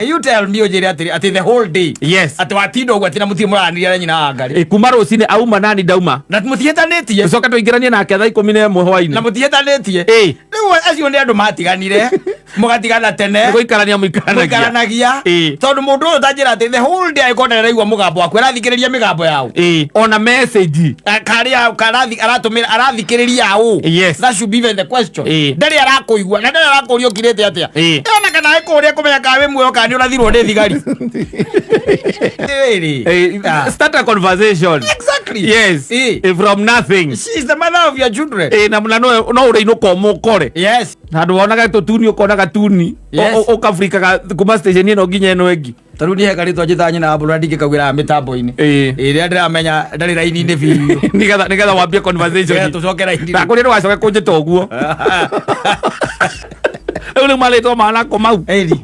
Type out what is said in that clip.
You tell me, ũnjĩre atĩ the whole day, atĩ watinda ũguo, atĩ na mũtirĩ mũranĩria na nyina wa Ngarĩ. Ĩ, kuma rũcinĩ auma nani ndauma. Na mũtiĩtanĩtie. Tũcoke tũingĩranie nake thaa 11 hwainĩ. Na mũtiĩtanĩtie. Rĩu acio nĩ andũ matiganire, mũgatigana tene. Nĩ gũikarania mũikaranagia. Mũikaranagia. Tondũ mũndũ ũyũ tanjĩra atĩ the whole day angĩkorwo ndaraigua mũgambo waku, arathikĩrĩria mĩgambo yao? Ona message. Karĩa aratũmĩra arathikĩrĩria ũ? That should be even the question. Ndarĩ arakũigua na ndarĩ arakũria ũkirĩte atĩa. Ona kana akũria kũmenya kana wĩ muoyo kana nĩ ũrathirwo nĩ thigari. Rĩrĩ. Start a conversation. Exactly. Yes. From nothing. She is the mother of your children. Na na no ũrĩinũka ũmũkore. Handũ wonaga tũtuni, ũkona gatuni. Ũkabirikaga kuma station ĩno nginya ĩno ĩngĩ. Ta rĩu niĩ he karĩtwa njĩtaga nyina wa mbũrũ na ndingĩkaugĩra mĩtambo-inĩ. Ĩrĩa ndĩramenya ndarĩ raini-inĩ biũ. Nĩgetha wambie conversation. Nĩgetha tũcoke raini. Na kũrĩa ndũgacoke kũnjĩta ũguo. Rĩu marĩtwa manako mau. Ĩni.